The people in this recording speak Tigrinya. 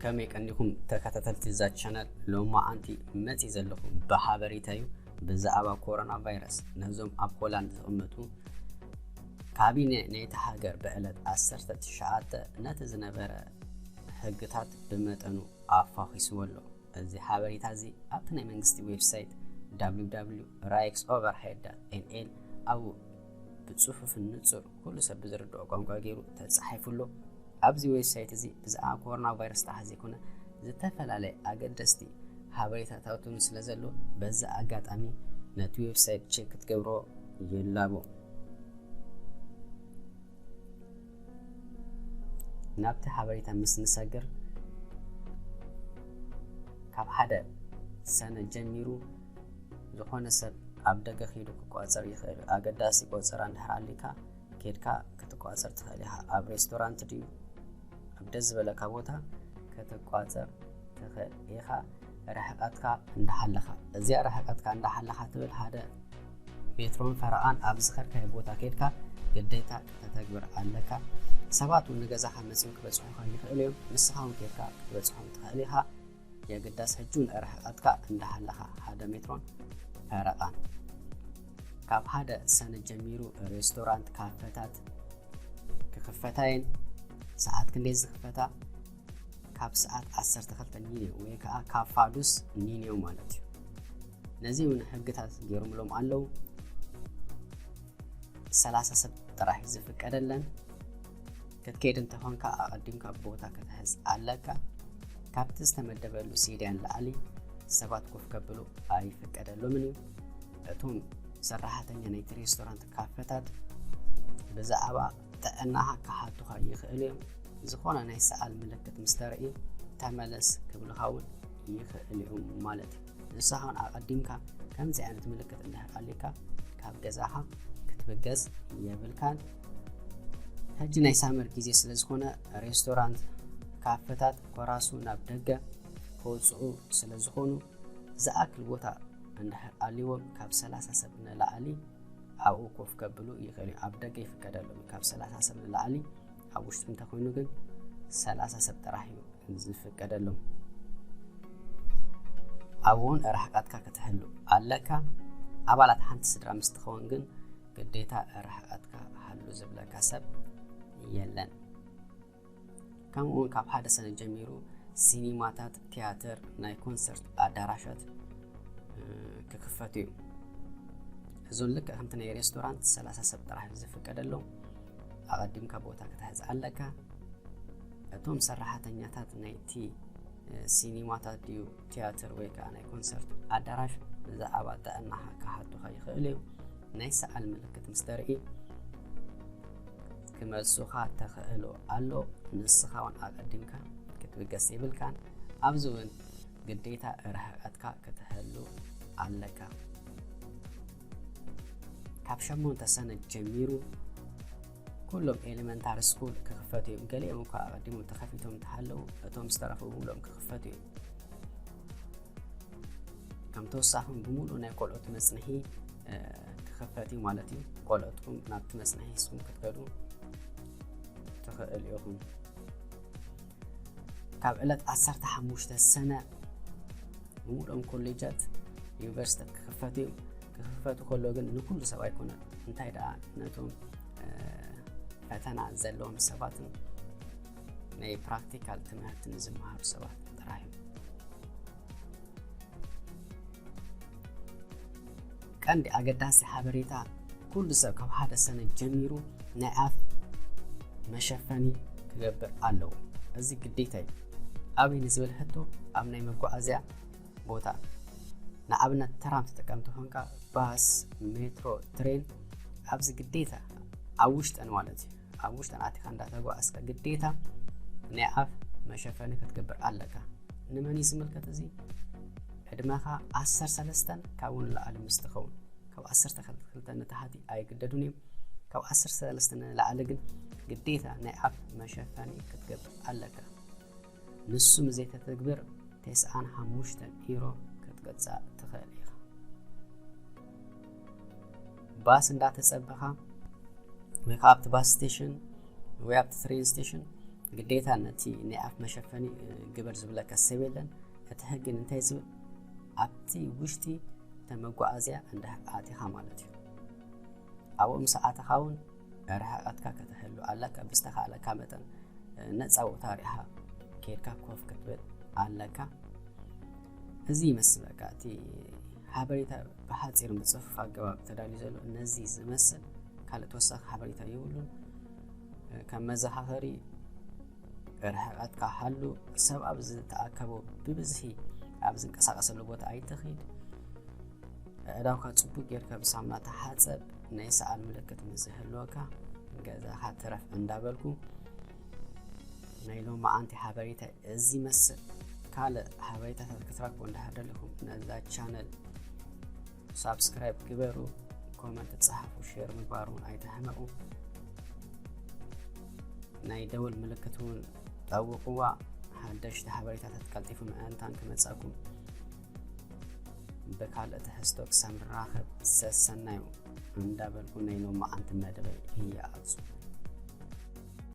ከመይ ቀኒኹም ተከታተልቲ እዛ ቻነል? ሎማዓንቲ መፂ ዘለኹ ብሓበሬታ እዩ። ብዛዕባ ኮሮና ቫይረስ ነዞም ኣብ ሆላንድ ዝቕመጡ ካቢነ ናይቲ ሃገር ብዕለት ዓሰርተ ትሽዓተ ነቲ ዝነበረ ሕግታት ብመጠኑ ኣፋኺስዎ ኣሎ። እዚ ሓበሬታ እዚ ኣብቲ ናይ መንግስቲ ዌብሳይት www.rijksoverheid.nl ኣብኡ ብጽፉፍን ንጹር ኩሉ ሰብ ብዝርድኦ ቋንቋ ገይሩ ተጻሒፉ ኣሎ። ኣብዚ ዌብሳይት እዚ ብዛዕባ ኮሮና ቫይረስ ጥራሕ ዘይኮነ ዝተፈላለየ ኣገደስቲ ሓበሬታታት እውን ስለ ዘሎ በዚ ኣጋጣሚ ነቲ ዌብሳይት ቼክ ክትገብሮ ይላቦ። ናብቲ ሓበሬታ ምስ ንሰግር ካብ ሓደ ሰነ ጀሚሩ ዝኾነ ሰብ ኣብ ደገ ኺዱ ክቋጸር ይኽእል እዩ። ኣገዳሲ ቆጸራ እንድሕር ኣሊካ ኬድካ ክትቋጸር ትኽእል ኢኻ። ኣብ ሬስቶራንት ድዩ ኣብ ደስ ዝበለካ ቦታ ክትቋጸር ትኽእል ኢኻ። ርሕቀትካ እንዳሓለኻ እዚኣ ርሕቀትካ እንዳሓለኻ ትብል ሓደ ሜትሮን ፈረቓን ኣብ ዝኸድካዮ ቦታ ኬድካ ግዴታ ከተተግብር ኣለካ። ሰባት እውን ንገዛኻ መጺኦም ክበጽሑኻ ይኽእሉ እዮም። ንስኻ እውን ኬድካ ክትበጽሖም ትኽእል ኢኻ። የግዳስ ሕጂ እውን ርሕቀትካ እንዳሓለኻ ሓደ ሜትሮን ፈረቓን። ካብ ሓደ ሰነ ጀሚሩ ሬስቶራንት ካፈታት ክኽፈታ እየን። ሰዓት ክንደይ ዝኽፈታ? ካብ ሰዓት ዓሰርተ ክልተ ኒንዮ ወይ ከዓ ካብ ፋዱስ ኒንዮ ማለት እዩ። ነዚ እውን ሕግታት ገይሮምሎም ኣለዉ። ሰላሳ ሰብ ጥራሕ ዝፍቀደለን። ክትከይድ እንተኾንካ ኣቐዲምካ ቦታ ክትሕዝ ኣለካ። ካብቲ ዝተመደበሉ ሴድያ ንላዕሊ ሰባት ኮፍ ከብሉ ኣይፍቀደሎምን እዩ። እቶም ሰራሕተኛ ናይቲ ሬስቶራንት ካፈታት ብዛዕባ ጥዕናኻ ክሓቱኻ ይኽእሉ እዮም። ዝኾነ ናይ ሰኣል ምልክት ምስ ተርኢ ተመለስ ክብሉኻ እውን ይኽእሉ እዮም ማለት እዩ። ንስኻ እውን ኣቐዲምካ ከምዚ ዓይነት ምልክት እንድሕር ኣሊካ ካብ ገዛኻ ክትብገስ የብልካን። ሕጂ ናይ ሳመር ግዜ ስለ ዝኾነ ሬስቶራንት፣ ካፈታት ኮራሱ ናብ ደገ ክወፅኡ ስለ ዝኾኑ ዝኣክል ቦታ እንድሕር ኣልዎም ካብ ሰላሳ ሰብ ንላዕሊ ኣብኡ ኮፍ ከብሉ ይኽእሉ እዮም። ኣብ ደገ ይፍቀደሎም ካብ ሰላሳ ሰብ ንላዕሊ፣ ኣብ ውሽጢ እንተኾይኑ ግን ሰላሳ ሰብ ጥራሕ እዩ ዝፍቀደሎም። ኣብኡ እውን ርሕቀትካ ክትሕሉ ኣለካ። ኣባላት ሓንቲ ስድራ ምስ ትኸውን ግን ግዴታ ርሕቀትካ ሓሉ ዝብለካ ሰብ የለን። ከምኡ እውን ካብ ሓደ ሰነ ጀሚሩ ሲኒማታት፣ ቲያትር፣ ናይ ኮንሰርት ኣዳራሻት ክክፈቱ እዩ። እዞን ልክዕ ከምቲ ናይ ሬስቶራንት ሰላሳ ሰብ ጥራሕ ዝፍቀደሎም ኣቐዲምካ ቦታ ክትሕዝ ኣለካ። እቶም ሰራሕተኛታት ናይቲ ሲኒማታት ድዩ ቲያትር ወይ ከዓ ናይ ኮንሰርት ኣዳራሽ ብዛዕባ ጥዕናኻ ክሓቱኻ ይኽእሉ እዮም። ናይ ሰኣል ምልክት ምስ ተርኢ ክመልሱኻ ተኽእሎ ኣሎ። ንስኻ እውን ኣቐዲምካ ክትብገስ የብልካን። ኣብዚ እውን ግዴታ ርሕቀትካ ክትሕሉ ኣለካ። ካብ ሸሞንተ ሰነ ጀሚሩ ኩሎም ኤሌመንታሪ ስኩል ክኽፈቱ እዮም። ገሊኦም እኳ ኣቐዲሞም ተኸፊቶም እንተሃለዉ እቶም ዝተረፉ ብምሉኦም ክኽፈቱ እዮም። ከም ተወሳኺ እውን ብምሉእ ናይ ቆልዑት መፅንሒ ክኽፈት እዩ ማለት እዩ። ቆልዑትኩም ናብቲ መፅንሒ ሒዝኩም ክትከዱ ትኽእል ኢኹም። ካብ ዕለት ዓሰርተ ሓሙሽተ ሰነ ብምሉኦም ኮሌጃት ዩኒቨርሲታት ክኽፈቱ እዮም። ክኽፈቱ ከሎ ግን ንኩሉ ሰብ ኣይኮነን። እንታይ ደኣ ነቶም ፈተና ዘለዎም ሰባትን ናይ ፕራክቲካል ትምህርቲ ንዝመሃሩ ሰባት ጥራሕ እዩ። ቀንዲ ኣገዳሲ ሓበሬታ፣ ኩሉ ሰብ ካብ ሓደ ሰነ ጀሚሩ ናይ ኣፍ መሸፈኒ ክገብር ኣለዎ። እዚ ግዴታ እዩ። ኣበይ ንዝብል ሕቶ ኣብ ናይ መጓዓዝያ ቦታ ንኣብነት ትራም ትጥቀም ተኾንካ ባስ፣ ሜትሮ፣ ትሬን ኣብዚ ግዴታ ኣብ ውሽጠን ማለት እዩ ኣብ ውሽጠን ኣቲኻ እንዳተጓዓዝካ ግዴታ ናይ ኣፍ መሸፈኒ ክትገብር ኣለካ። ንመን እዩ ዝምልከት እዚ? ዕድመኻ ዓሰርተ ሰለስተን ካብኡ ንላዕሊ ምስ ትኸውን። ካብ ዓሰርተ ክልተ ንታሕቲ ኣይግደዱን እዮም። ካብ ዓሰርተ ሰለስተ ንላዕሊ ግን ግዴታ ናይ ኣፍ መሸፈኒ ክትገብር ኣለካ። ንሱ ምስ ዘይተተግብር ተስዓን ሓሙሽተን ዩሮ ክትቅጻእ ትኽእል ኢኻ። ባስ እንዳተጸበኻ ወይ ከዓ ኣብቲ ባስ ስቴሽን ወይ ኣብቲ ትሬን ስቴሽን ግዴታ ነቲ ናይ ኣፍ መሸፈኒ ግበር ዝብለካ ሰብ የለን። እቲ ሕጊ እንታይ ዝብል ኣብቲ ውሽጢ ተመጓዓዝያ እንዳ ኣቲኻ ማለት እዩ። ኣብኡ ምስ ኣተኻ እውን ርሕቐትካ ከተህሉ ኣለካ። ብዝተኻእለካ መጠን ነፃ ቦታ ሪኢኻ ኬድካ ኮፍ ክትብል ኣለካ። እዚ ይመስል በቃ እቲ ሓበሬታ ብሓፂር ብፅፉፍ ኣገባብ ተዳልዩ ዘሎ ነዚ ዝመስል ካልእ ተወሳኺ ሓበሬታ የብሉን። ከም መዘኻኸሪ ርሕቐትካ ሓሉ። ሰብ ኣብ ዝተኣከቦ ብብዝሒ ኣብ ዝንቀሳቐሰሉ ቦታ ኣይትኺድ። ኣእዳውካ ጽቡቅ ጌርካ ብሳሙና ተሓጸብ። ናይ ሰኣል ምልክት ምስ ዝህልወካ ገዛኻ ትረፍ እንዳበልኩ ናይ ሎማዓንቲ ሓበሬታ እዚ ይመስል። ካልእ ሓበሬታታት ክትረክቡ እንዳሃደለኹም ነዛ ቻነል ሳብስክራይብ ግበሩ፣ ኮመንት ጸሓፉ፣ ሼር ምግባር እውን ኣይትሕመቁ። ናይ ደወል ምልክት እውን ጠውቅዋ። ሓደሽቲ ሓበሬታታት ቀልጢፉ ምእንታን ክመጻኩም ብካልእ ትሕዝቶ ክሳብ ንራኸብ ሰሰናዩ እንዳበልኩ ናይ ሎማዓንቲ መደበይ እየኣጹ።